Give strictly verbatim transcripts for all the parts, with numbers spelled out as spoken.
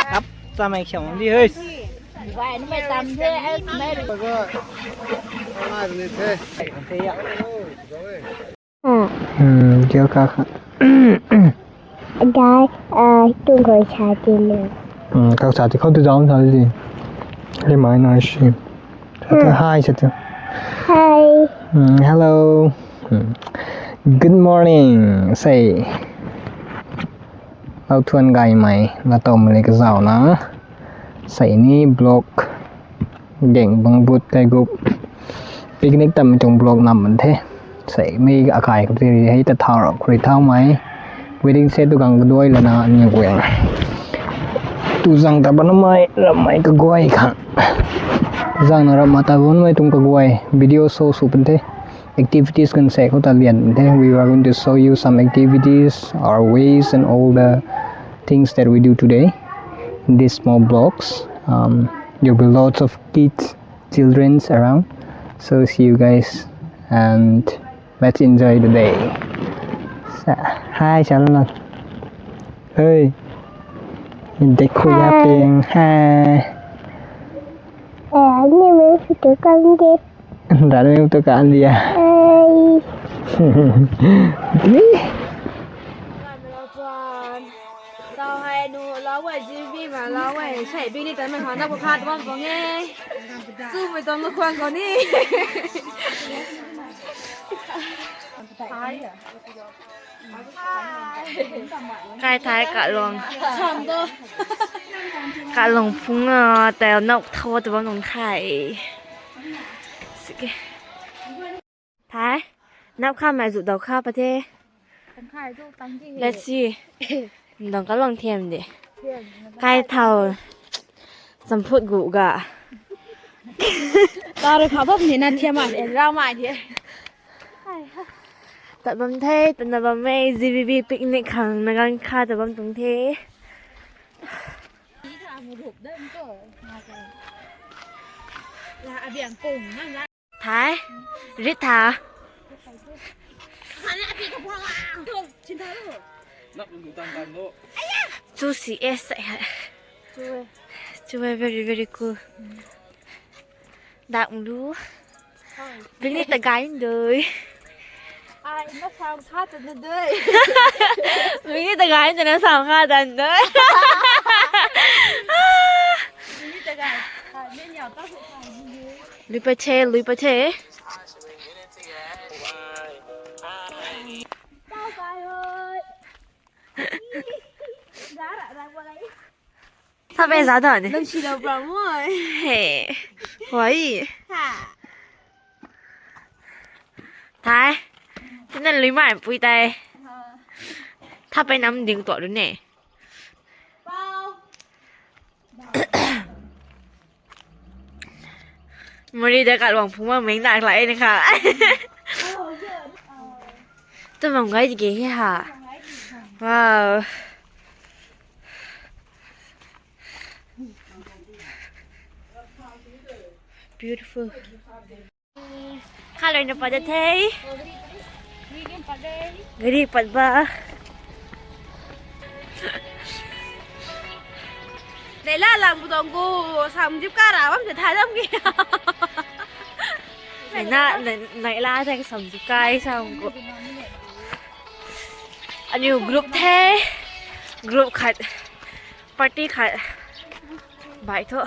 Tap, chamei siam di hei. Vai, numei tam the, ai, numei. Hmm, diu ka kha. Dai, ah, tung kau sa ti na. Hmm, kau sa ti khou tu zauc sa ti. Hei mai na shi. Sa tu, hi sa tu. Hi. Hmm, hello. Hmm. Good morning. Say. Lau thuan gaymei, la tau mei le kazauh na. Sei ni vlog. Deng bang but kai gup. Picnic tam tuang vlog nam man the. Sei mi akai khou tei hei ta thau rau khou rui thaumei. Waiting shed tu gang kaduai lana ni guang. Tu zang ta banmei, ramei kaguay khang. Zang na ramei ta banmei tuang kaguay. Video show sw pan the. Activities kan se khou ta lian the. We are going to show you some activities, our ways, and all the things that we do today in these small vlogs. Um, there'll be lots of kids, childrens around. So see you guys, and let's enjoy the day. Sa-, hi, Shalon. Hey. Dekho ya ping. Hi. Eh, ni me photo kan de. Dah ni tu kan dia. Ai. Tau hei nu lau wei G B ma lau wei sei bini tan mei khana ko khat bam kong e. Chu mei tong ko khwan ko ni. Kai thai kalung. Kalung phung a, tei nap tho tu bam nung thai. Sige. Thai. Nap kha mai zu dau kha pa the. Let's see. Dang kalung thiam de. Kai thau. Champut gu ga. Tau rui pha bam ni na thiam a, en rau mai the. Tat bam the, tat na bam e, G B B picnic khang na gang kha tat bam tuang the. Thai, rit tha. Chu si es hai. Chu very, very cool. Dak lu. Bini ta gai ndoi. Ai, na sam kha ta na doi. Bini ta gai ta na sam kha ta ndoi. Bini ta gai. Ai, men yau ta hu ta ndoi. Lui pa the, lui pa the. Tau kai hoi. Za ra ra wa lai. Tha pe za da ni. Nang si lo bra mo. He. Hoi. Ha. Thai. Tina lui mai pui tai. Ha. Tha pe nam ding to lu ne. Pau. Mari da ka luang phung ma meng dak lai ni kha. Tu mam gai di ke he ha. Wow. Beautiful. Kha loi na pat da the. Gari pat ba. Leila lang bu dong gu, sam jip ka ra bam se tha dam ki. Na, na, Leila the sam jip kai sam gu. Aniu group the, group khat, party khat. Bai tho.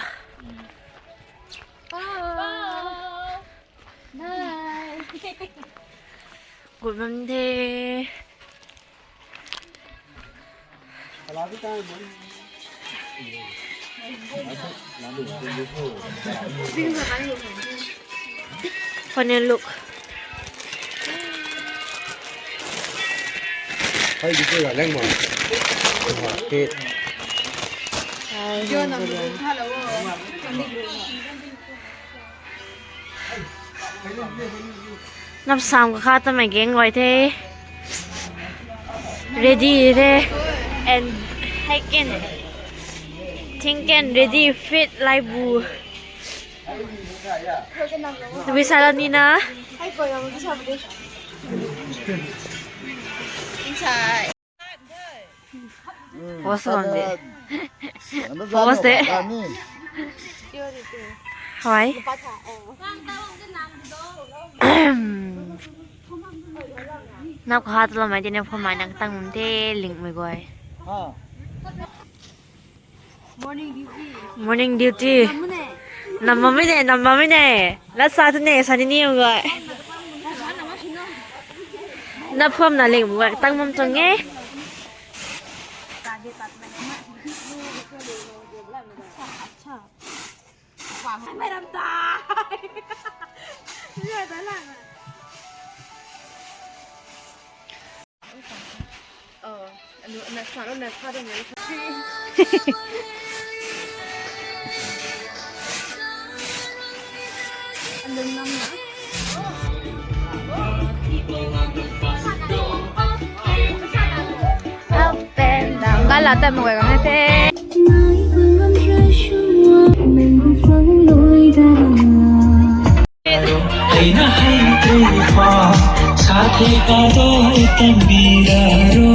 Bye. Good morning. Final look. Hey, di ko la leng mo. Wow, Nap sam kakha ta mei gang guay the. Ready the. And I can think and ready fit laibu. Tabui sala nina. Inside. Post on de. Post de. Hoi. Nap kha ta lamei tine phone mai nang tang mun the link mei guay. Morning duty. Nam mamei ne, nam mamei ne. Lat sa tu ne, sa ni ni guay. Na phone na link guay tang mam tuang e. Gala ta mui gang the. Eina hei tei fa, sa the ka doi tambi ra ro.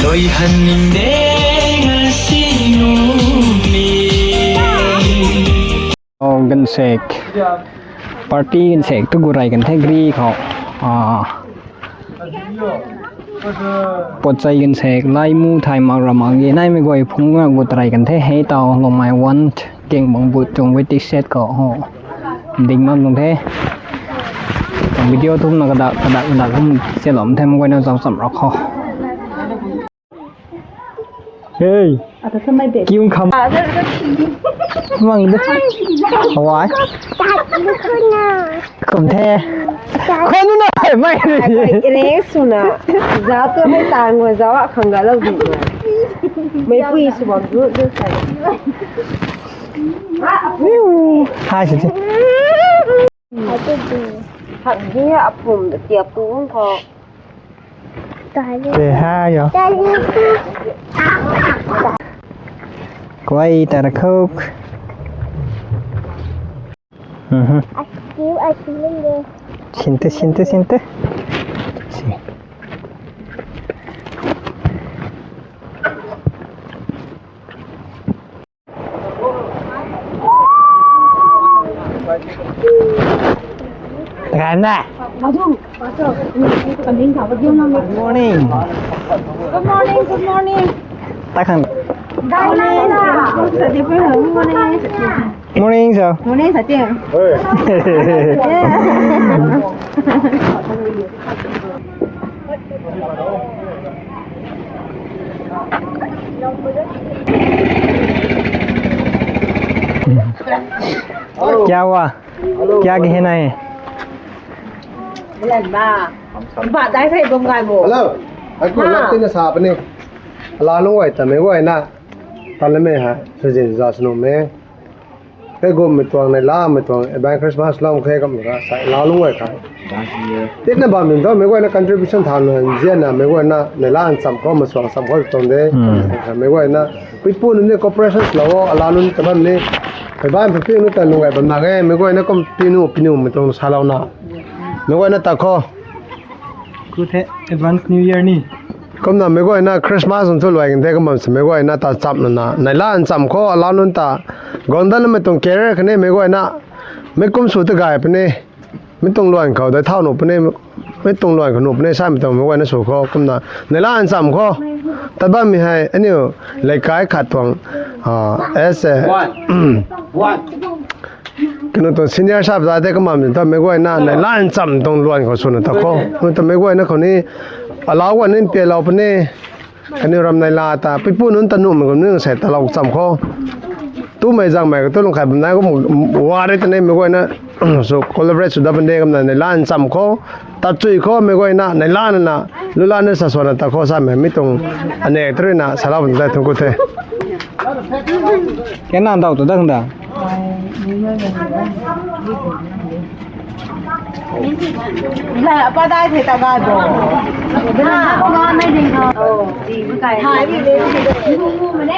Loi han ning de na si nu mi. Oh, gansek. Party gansek tu gurai kan the gri khou. Ah. Pochai gansek, laimu thai mak ra mak ge, naimei guay phung na gu tarai kan the, hei tau, lomai wan, keng bang but chung wait set khou, ho. Ding mak nung the. Video thum na kadak, kadak, kadak thum se lom the, mei guay na zau cham ra khou. Hey. Kim kham. Mang de. Hawai. Kum the. Khou nu na, mai ni. Re suna. Za tu hei tang wa za wa khang ga lo di. Mei pui sw bam du du sai. Hai si. Hak di apum tiap tu khou. Te ha yo. Kuai ta ra khou. Mhm. Sinte, sinte, sinte. Si. Good morning. Good morning, good morning. Good morning. Morning, sir. Morning, Satya. क्या हुआ? क्या कहना है? Hello. Aku nak tina sa apa ni? Lalu wai ta mei wai na. Tala mei ha. Sejin za sunu mei. Hei gum mei tuang nei la mei tuang, eh, bang Christmas lam khe kam ra sai la lung ai kai. Tit na bam min tho mei guay na contribution than na zian na mei guay na nei la an cham khou ma suang cham khou tuang de. Mei guay na pui pu nu ni cooperation la o ala nun ta bam ni. Hei bam pui pu nu ta lung ai bam na ge mei guay na kum pinu pinu mei tuang sa lau na. Mei guay na ta khou. Ku the advance New Year ni. Kumna mei guay na Christmas nunc thu luai kan the kumna sa mei guay na ta cham na na. Nei la an cham khou ala nun ta. Gong dan mei tuang career kane mei guay na. Mei kum su ta gay puni. Mei tuang luan khou dai thau nu puni. Mei tuang luan khou nu puni sa mei tuang mei guay na su khou kumna. Nei la an cham khou. Tat bam mei hei aniu leikai khat tuang. Ah, as a Kanu tuang senior sap za te kumna mei tuang mei guay na nei la an cham tuang luan khou suna ta khou. Mei tuang mei guay na khou ni alau guay ni pia lau puni. Kaniw ram nei la ta pui pu nun ta nu mei kum ni sei ta lau cham khou. Tu mei zang mei ka tu lung khai bam nai kum wa re ta nei mei guay na. sw collaborate sw dat pun de kumna neihla ncham khou, tat chui khou mei guayna neihla na, lula na sa swana ta khou samei mi tuang anek tei ruina salou pun de thungku the. Kena daw tu dang da.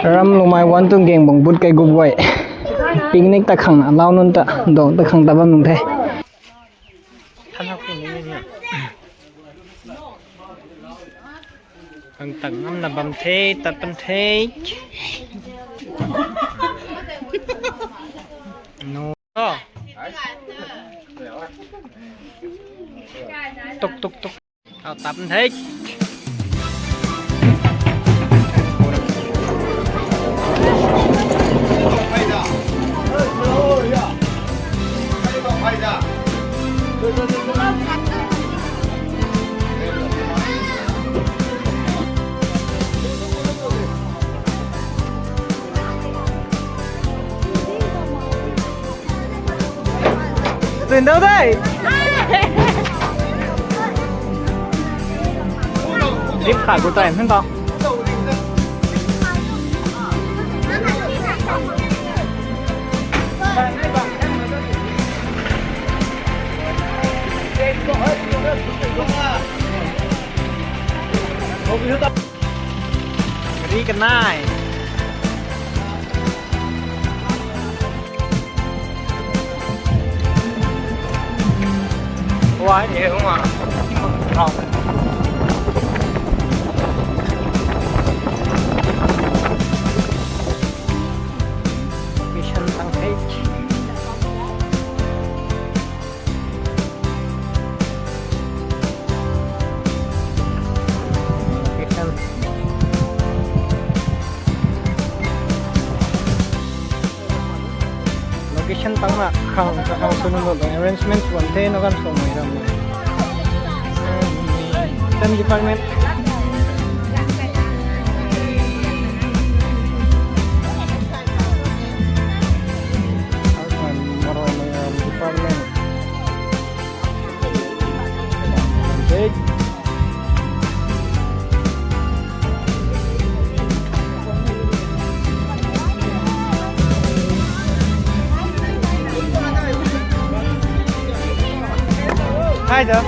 Ram Lumai one tuang gang bang but kai gup guay. Picnic ta khang alau nunc ta, dong ta khang ta bam nung the. Khang tang ngam na bam the, tat pan the. No. Tuk, tuk, tuk. Au, tat pan the. Tun dau dei. Zip kha gu tai hmang tau. Ri kanai. Wai, e, hung a. Mission tang the. Location. Location tang na khang, khang sw nunc lo arrangements wan the, na gan sw mai ram. Then department. Maroi, um, department. Hi, sir.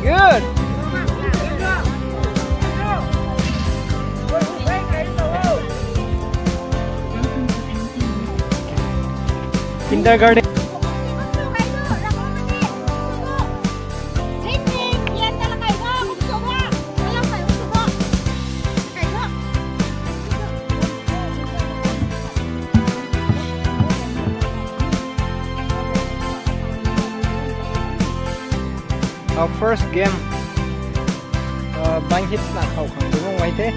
Good. Kindergarten. Our first game. Uh, bang hit na khou khang du mong wai the.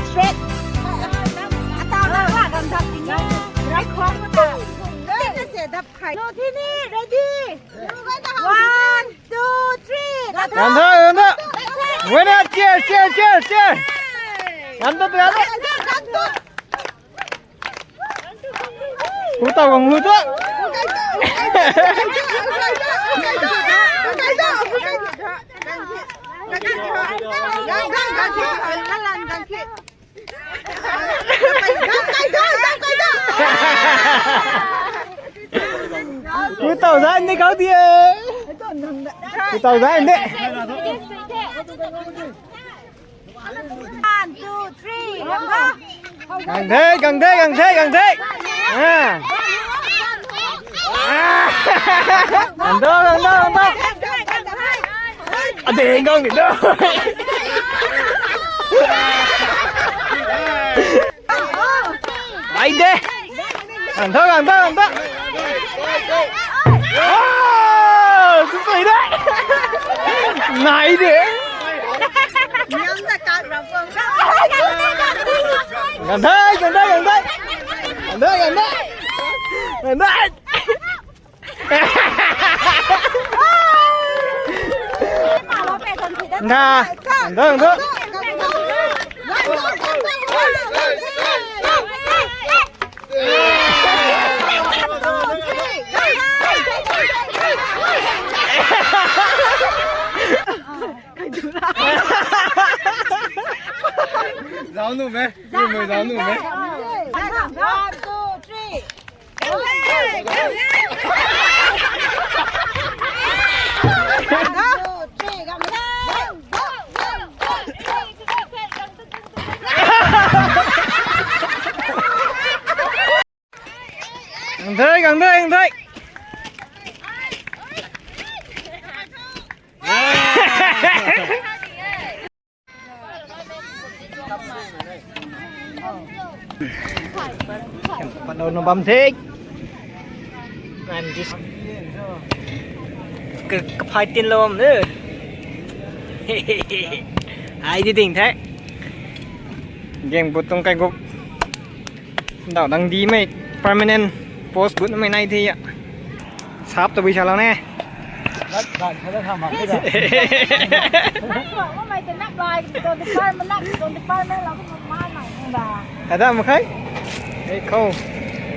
Straight. Atau na wa gam dap ni. Right khou ta. Ready? One, two, three. Gantha, gantha. Winner, cheer, cheer, cheer, cheer. Gantha, gantha. Hu tau gang hu tu. Hu tau zan ni kau dia. Hu tau zan ni. One, two, three, go. Gang the, gang the, gang the, gang the. Ah. Ah. Gang do, gang do, gang do. Ade, gang ni do. Ai de. Ang thau, ang thau, ang thau. Wow! Sui sui de. Nai de. Gan thai, gan thai, gan thai. Gan thai, gan thai. Gan thai. Nda, nda, nda. Zau nu me. Zau nu me. One, two, three. Gang thei, gang thei, gang thei. Patna na bam the. I'm just ka, kaphai tin lou bam ne. Ai di ding the. Gang bu tuang kai gup. Ndau dang di mei permanent post gut mei nai the ya. Sap tabui sa lou ne. Ada makhai. Ei khou.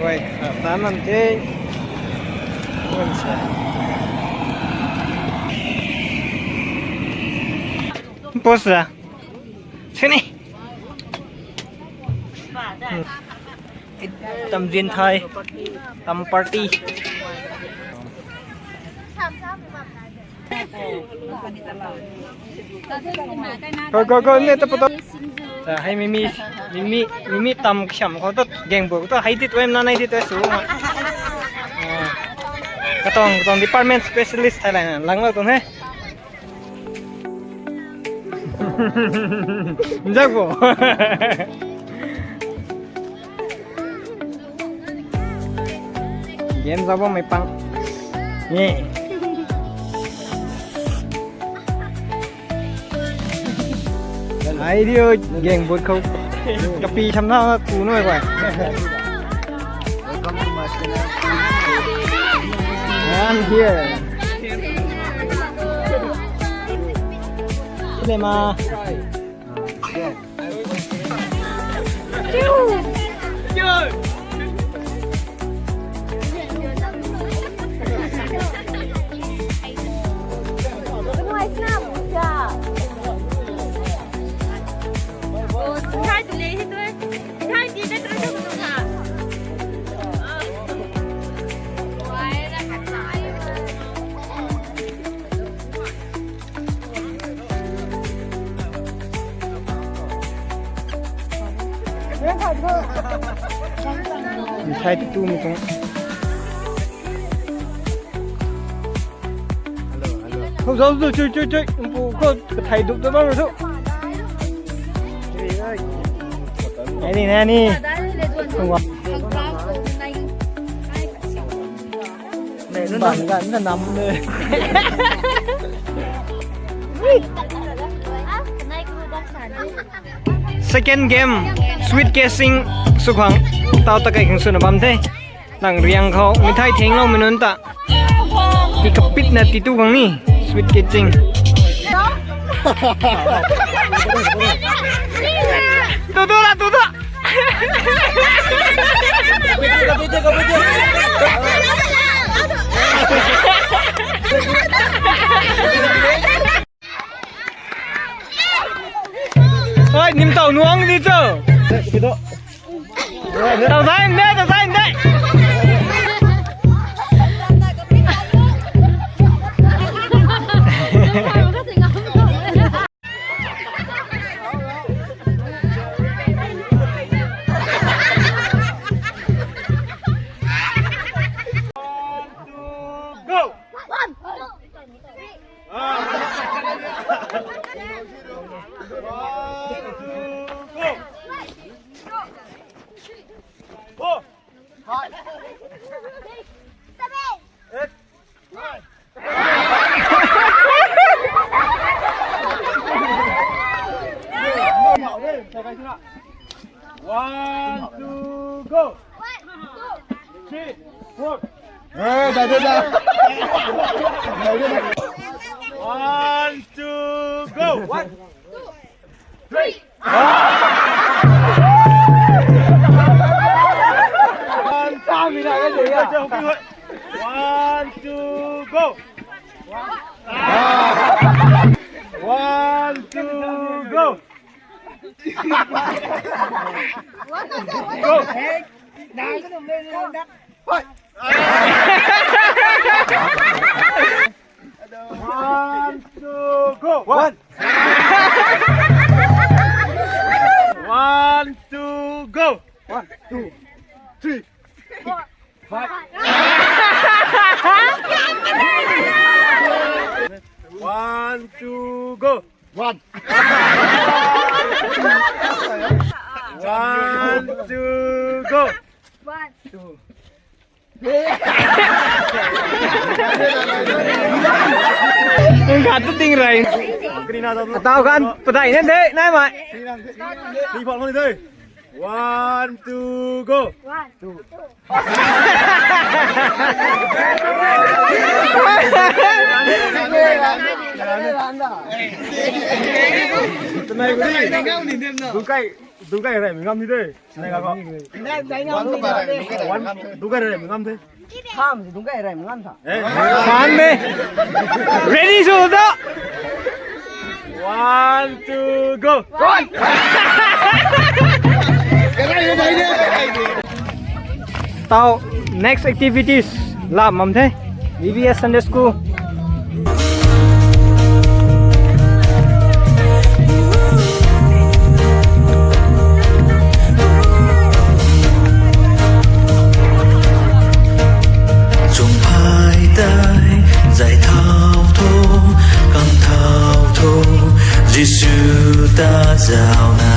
Wai, ta nam te. Wai sa. Post ra. Sini. Tam zin thai, tam party. Go, go, go, ne ta puto. Sa hei mimi, mimi, mimi tam kasiam khou ta gang bu ta hei ti tuem na nai ti tuem su ma. Ah. Katong, katong department specialist thai lai na, lang lo tuang he. Nzak bo. Game zau bo mei pang. Ni. Ai dio gang but khou. Kapi sam na tu noi koi. Welcome to my channel. I'm here. Cinema. Mithai tu tu mei tuang. Hello, hello. Khou zau tu chui chui chui. Umpu khou kathai dup tu bam tu. Nai ni, nai ni. Bam gan na nam le. Second game, sweet casing sw khang, tau ta kai khang swna bam the. Nang riang khou mithai thengloumei nunc ta. Ti kapit na ti tu khang ni, sweet casing. Tu tu la, tu tu. Oi, nim tau nuang ni cho. Tau dai nde, tau dai nde. Go! One, two, three. One, two, go! Four. Five. Six. Seven. Eight. Nine. One, two, go. One, two. Three, four. Hey, dah, dah, dah. One, two, go. One, two, three. One, one, two, go. One, two, go. Go. One, two, go. One. One, two, go. One, two, three, four, five. One, two, go. One. One, two, go. One. Two. Khat tu ting rei. Tau kan padai na de, nai mai. One, two, go. One, two. Tunai ko ni. Dukai, dukai rei ngam ni de. One, dukai rei ngam de. Tham si dungc kai rei ngam tha. Tham me. Ready sw tho. One, two, go. Tau next activities la mam the. B B S Sunday School. Chung phai tei zay thau tho, kang thau tho, Jisu ta zau na.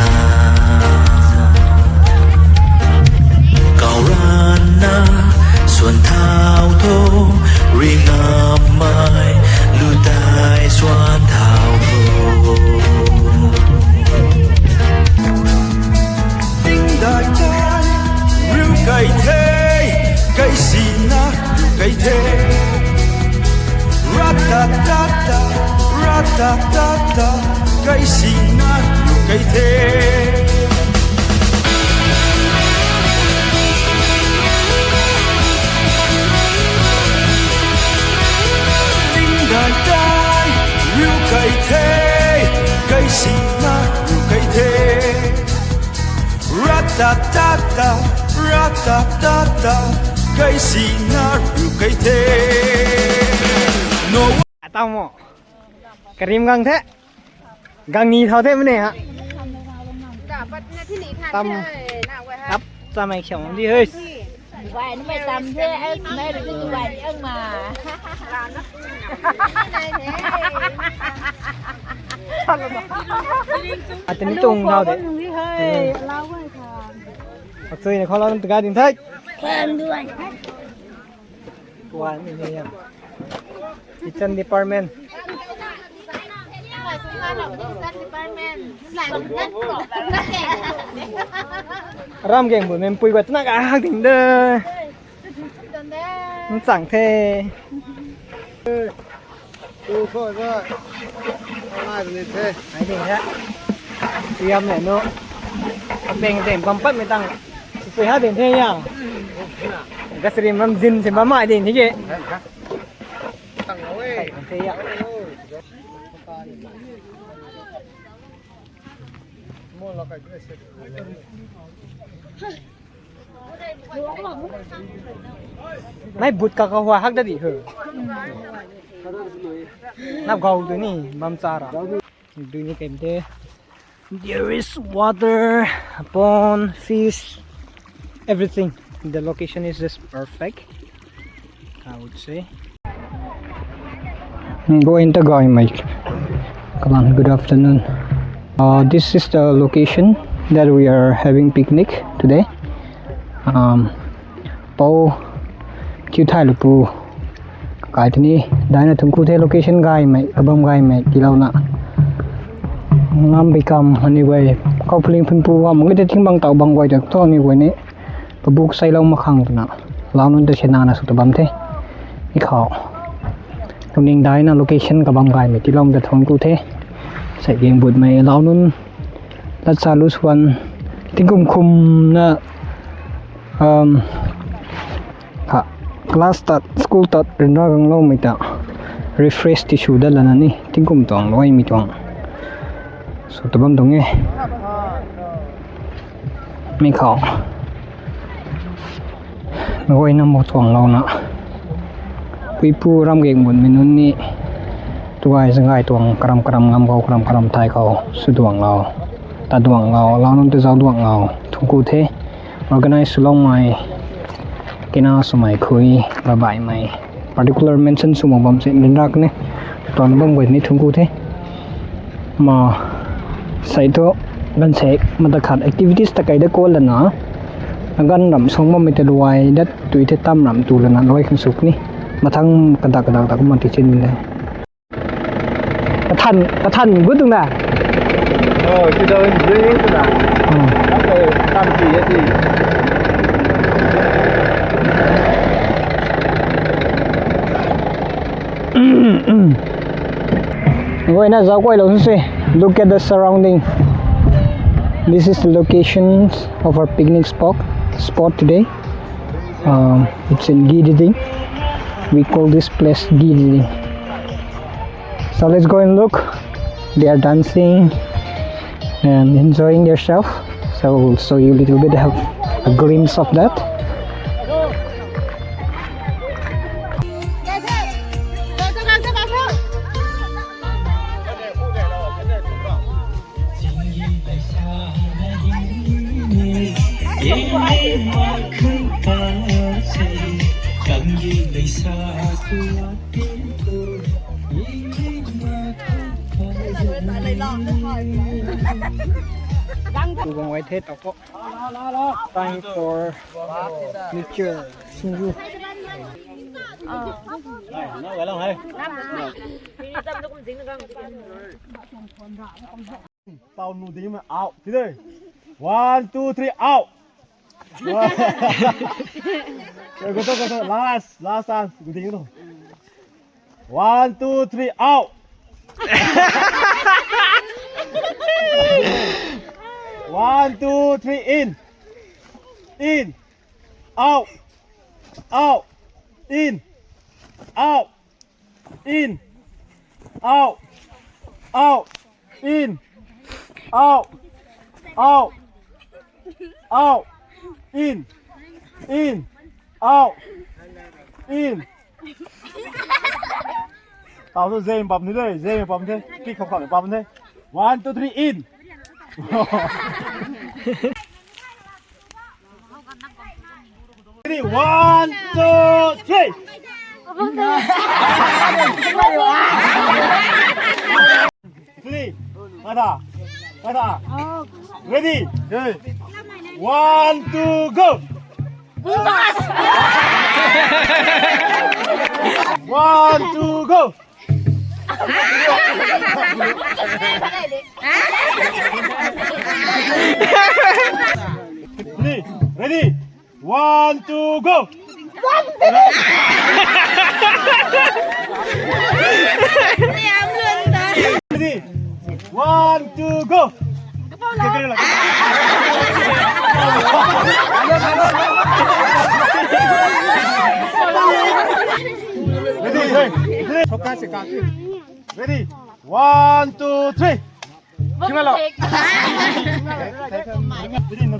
Kau ran na, swan thau tho, ringam mai, lu tei swan thau tho. Ting dai tei, riu kai the, kai si na, riu kai the. Ra ta ta ta, ra ta ta ta, kai si na, riu kai the. Ting dai tei, riu kai the, kai si na, riu kai the. Ra ta ta ta, ra ta ta ta, kai si na, riu kai the. No. Atau mo. Karim gang the. Gang ni thau the mane ha. Tam. Tap cha mai khiam di hei. Vai ni mai tam the, ai mai ru tu vai ni ang ma. Atani tung thau de. Hei, lau vai kha. Atui na khou lau na tga ding thei. Kwan duan. Tuan ni ya. Kitchen department. Ram geng bu mem pui gua tna ka hak ding de. Nchang the. Tu khou ga. Nai ni the. Nai ni the. Tiam le nu. Peng teng bam pat mei tang. Sui ha ding the ya. Gasri mam zin se bam mai ding the ke. Tang lo e. Thei ya. Mo la kai. Nai but ka ka hua hak da di he. Nap gau tu ni bam cha ra. Du ni kem te. There is water, a pond, fish, everything. The location is just perfect, I would say. Go in the guy, Mike. Come on, good afternoon. Uh, this is the location that we are having picnic today. Um, Pou kiu thai lu pu. Kai tini, daina thungku the location gaymei, kabam gaymei, tilouna. Ngam bi kam, anyway. Kau phuling phun pu wam, ngai te ting bang tau bang guay tak tho anyway ni. Pabuk sai lou makhang tuna. Lau nun ta sena na su ta bam the. I khau. Lungning daina location kabam gaymei, tilouna ta thungku the. Sai ging but mei, lau nun. Lat sa lu swan. Tingkum khum na. Um, ha, class tat, school tat, rinra gang lou mei ta refresh ti sw dat lana ni, tingkum tuang lou ai mi tuang. So, tabam tuang e. Mi khou. Nagoi na mo tuang lou na. Puipu ram gek mun mi nunc ni. Tuai zangai tuang karam karam ngam khou karam karam thai khou. Su duang lou. Ta duang lou. Lou nunc ta zau duang lou. Thungku the. Organize swloumei, kina swmei khui, babaimei. Particular mention sw mak bam se, rinrak ne. Tuang bam guay ni thungku the. Ma, sai thu, ban se, mata khat activities ta kai da ko lana. Agan ram song bam mei ta luai, dat tui the tam ram tu lana, luai khang suk ni. Mathang kadak kadak dak ma ti chin le. Kathan, kathan gut tung na. Oh, two thousand three tu na. Hmm. Tam ti ya ti. Guay na zau guay lou se. Look at the surrounding. This is the locations of our picnic spot, spot today. Um, it's in Gididing. We call this place Gididing. So let's go and look. They are dancing and enjoying themselves. So we'll show you a little bit of a glimpse of that. Time for nature. Singju. Pau nu ding ma out. Ti de. One, two, three, out. Go, go, go, go. Last, last chance. Gu ding tu. One, two, three, out. One, two, three, in. In. Out. Out. In. Out. In. Out. Out. In. Out. Out. Out. In. In. Out. In. Tau tu zem pam ni de, zem pam the. Pi khou khou pam the. One, two, three, in. Ready, one, two, three. Three. Kata. Kata. Ready. One, two, go. One, two, go. Ready, ready. One, two, go. Ready. One, two, go. Ready, ready. Ready. One, two, three. Ready,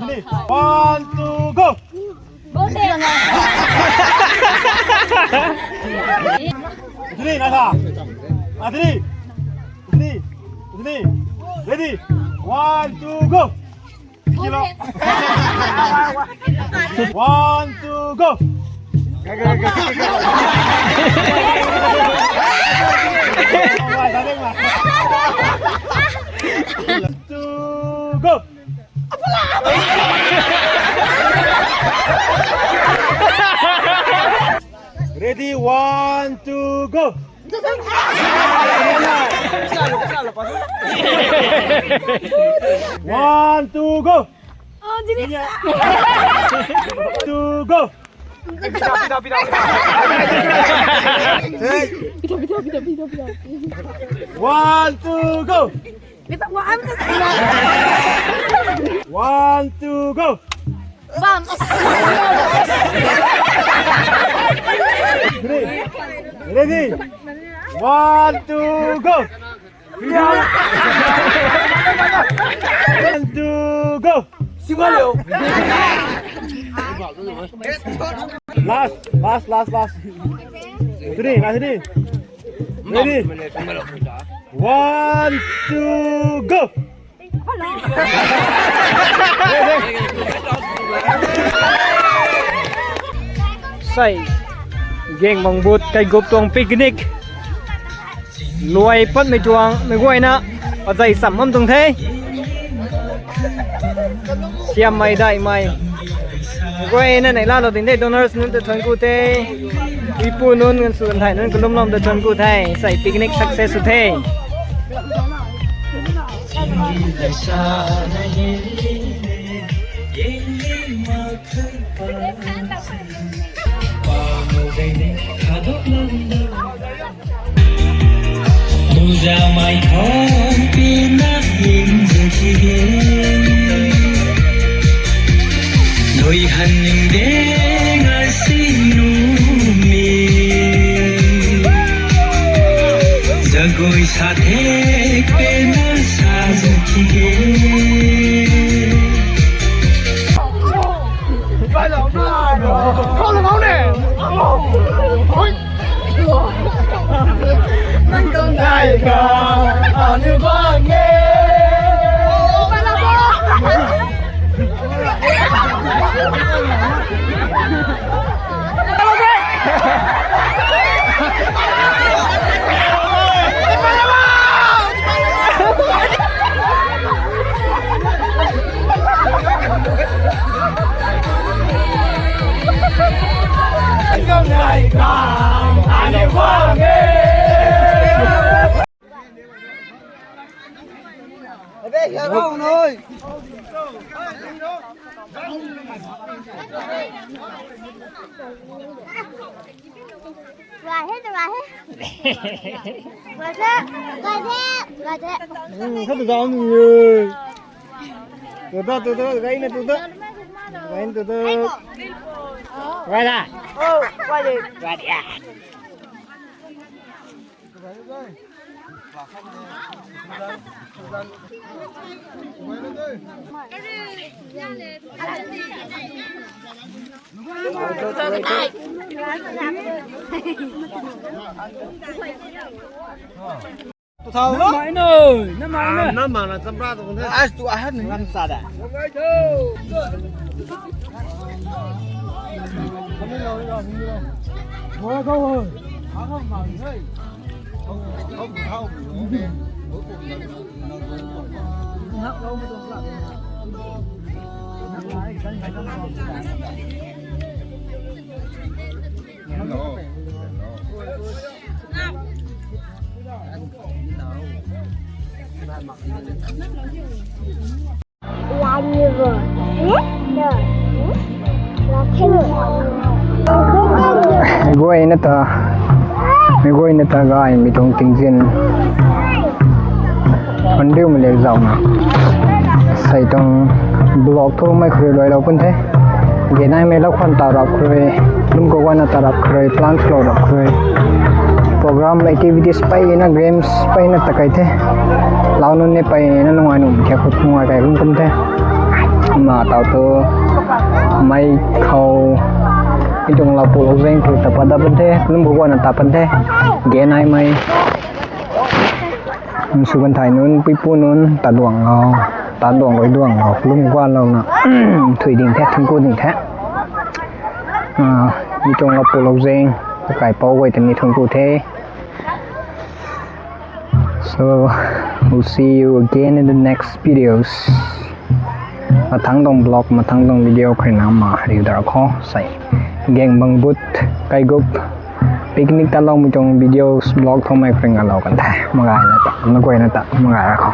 ready. One, two, go. Ready, nasa. Ready. Ready. Ready. Ready. One, two, go. One, two, go. Two, go. Ready, one, two, go. One, two, go. Two, go. One, two, go. One, two, go. Bam. Ready? Ready? One, two, go. One, two, go. Last, last, last, last. Three, last three. Ready? One, two, go. Sei, Gaeng Bang But Kaigup tuang picnic luai patmei tuang mei guayna pazei cham bam tuang the. Siammei daihmei guayna nei laalou ding the, donors nunc ta thuanc ku the. Ipu nunc, ngan sw kan thei nunc kalumlou ta thuanc ku the. Sei picnic success sw the. Muzamai khou pina hing zaki ge. Lui han ning de ngai si nu mi. Zagoi sa thek pena sa zaki ge. Khou tu zauc nui e. Tu tu, tu tu, gai na tu tu. Gai na tu tu. Gai na. Gai na. Namai nui, namai nui. Namai na champra tu kung the. As tu ahat ni. Ram sa da. Mei guayna ta, mei guayna ta gaymei tuang tingzin. Andiumei le zauna. Sei tuang vlog thu mei khou rui luailou pun the. Genaimei lou khwan ta rap khou rui, lum khou guayna ta rap khou rui, plans lou rap khou rui. Program, activities peyna, games peyna ta kai the. Lau nunc ni peyna nungai num khe khou nungai kai kum kum the. Ma tau tu mei khou, mi tuang lou pu lou zeng khou ta pat dat pun the, lum khou guayna ta pun the. Genaimei. Nsu kan thai nunc, puipu nunc, ta duang lou, ta duang rui duang lou, lum guan louna, thui ding the, thungku ding the. Ah, mi tuang lou pu lou zeng, kakai pou guay ta ni thungku the. So, we'll see you again in the next videos. Mathang tuang vlog, mathang tuang video khou rui na ma riu dar khou sei. Gaeng Bang But Kaigup picnic ta loumei tuang videos vlog thu mei khou rui ngalou kan the. Magai na ta, na guay na ta, magai ra khou.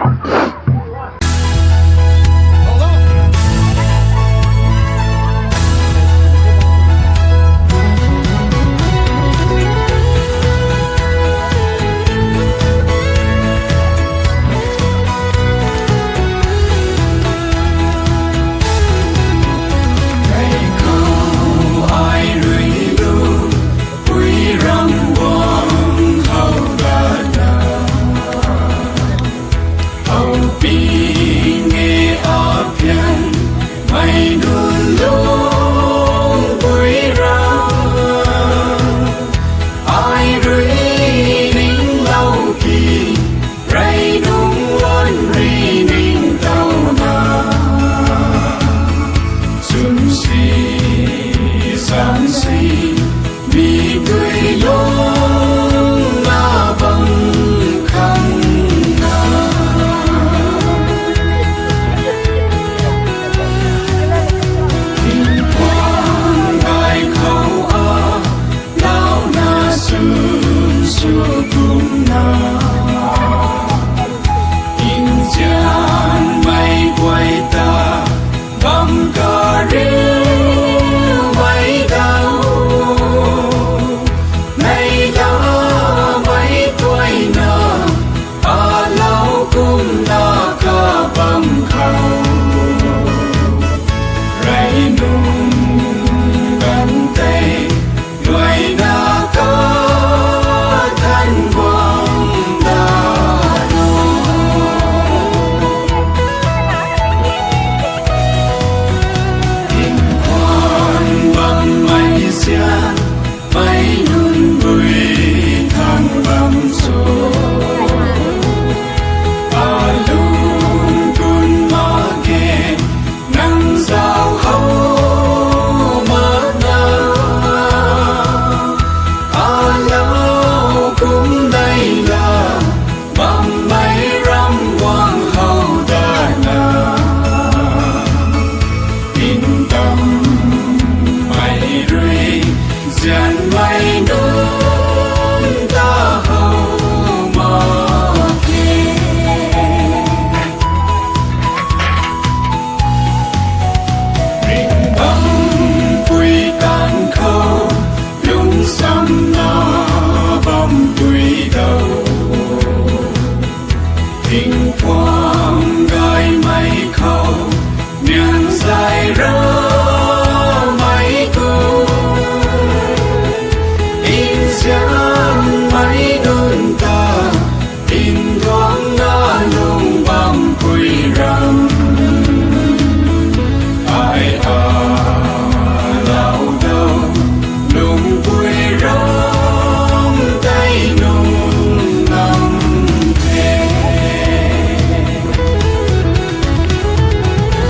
kumna, nzian